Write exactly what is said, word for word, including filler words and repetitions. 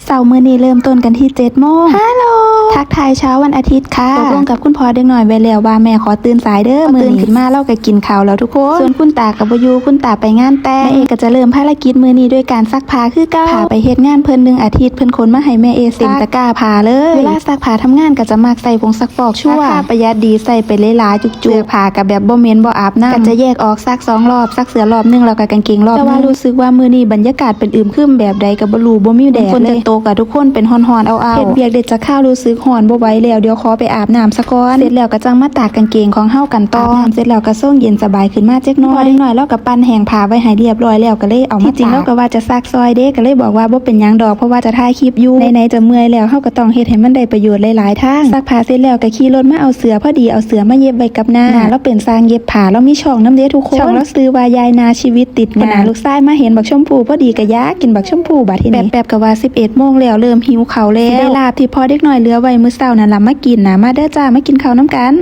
เช้ามื้อนี้เริ่มต้นกันที่เจ็ดโมง ฮัลโหล ทักทายเช้าวันอาทิตย์ค่ะ ตกลงกับคุณพ่อเด็กน้อยไว้แล้วว่าแม่ขอตื่นสายเด้อ มื้อนี้ ตื่นขึ้นมาเราก็กินข้าวแล้วทุกคน ส่วนคุณตาก็บ่อยู่ คุณตาไปงานแต่ง แม่เอก็จะเริ่มภารกิจมื้อนี้ด้วยการซักผ้าคือเก่า ผ้าไปเฮ็ดงานเพิ่นหนึ่งอาทิตย์ เพิ่นขนมาให้แม่เอซัก เต็มตะกร้าผ้าเลย เวลาซักผ้าทำงานก็จะมักใส่ผงซักฟอกชั่ว ราคาประหยัดดี ใส่ไปหลายๆจุกๆ เสื้อผ้าก็แบบบ่เหม็นบ่อับน้ำ ก็จะแยกออกซักสองรอบ ซักเสื้อรอบหนึ่งแล้วก็กางเกงรอบหนึ่ง แต่ว่ารู้สึกว่ามื้อนี้บรรยากาศเป็นอึมครึมแบบใดก็บ่รู้ บ่มีแดดเลย ฝนจะตกอะทุกคน เป็นฮ้อนๆ อ้าวๆ เฮ็ดเวียกได้จักคราวรู้สึกฮ้อนบ่ไหวแล้ว เดี๋ยวขอไปอาบน้ำซะก่อน เสร็จแล้วก็จั่งมาตากกางเกงของเฮากันต่อ อาบน้ำเสร็จแล้วก็ส่งเย็นสบายขึ้นมาจักหน่อย พอเด็กน้อยเราก็ปั่นแห้งผ้าไว้ให้เรียบร้อยแล้ว ก็เลยเอามาตาก ที่จริงเราก็ว่าจะซักซอยเด้ ก็เลยบอกว่าบ่เป็นหยังดอก เพราะว่าจะถ่ายคลิปอยู่ ไหนๆจะเมื่อยแล้ว เฮาก็ต้องเฮ็ดให้มันได้ประโยชน์หลายๆทาง ซักผ้าเสร็จแล้วก็ขี่รถมาเอาเสื้อ พอดีเอาเสื้อมาเย็บไว้กับนา นาเราเป็นช่างเย็บผ้า เรามีช่องนำเด้ทุกคน ช่องเราชื่อว่ายายนาชีวิตติดงาน ลูกชายมาเห็นบักชมพูพอดีก็อยากกินบักชมพู บัดทีนี้ แป๊บๆก็ว่าสิบเอ็ดโมงแล้ว เริ่มหิวข้าวแล้ว สิได้ลาบที่พ่อเด็กน้อยเหลือไว้มื้อเช้านั่นล่ะมากินนะ มาเด้อจ้า มากินข้าวนำกัน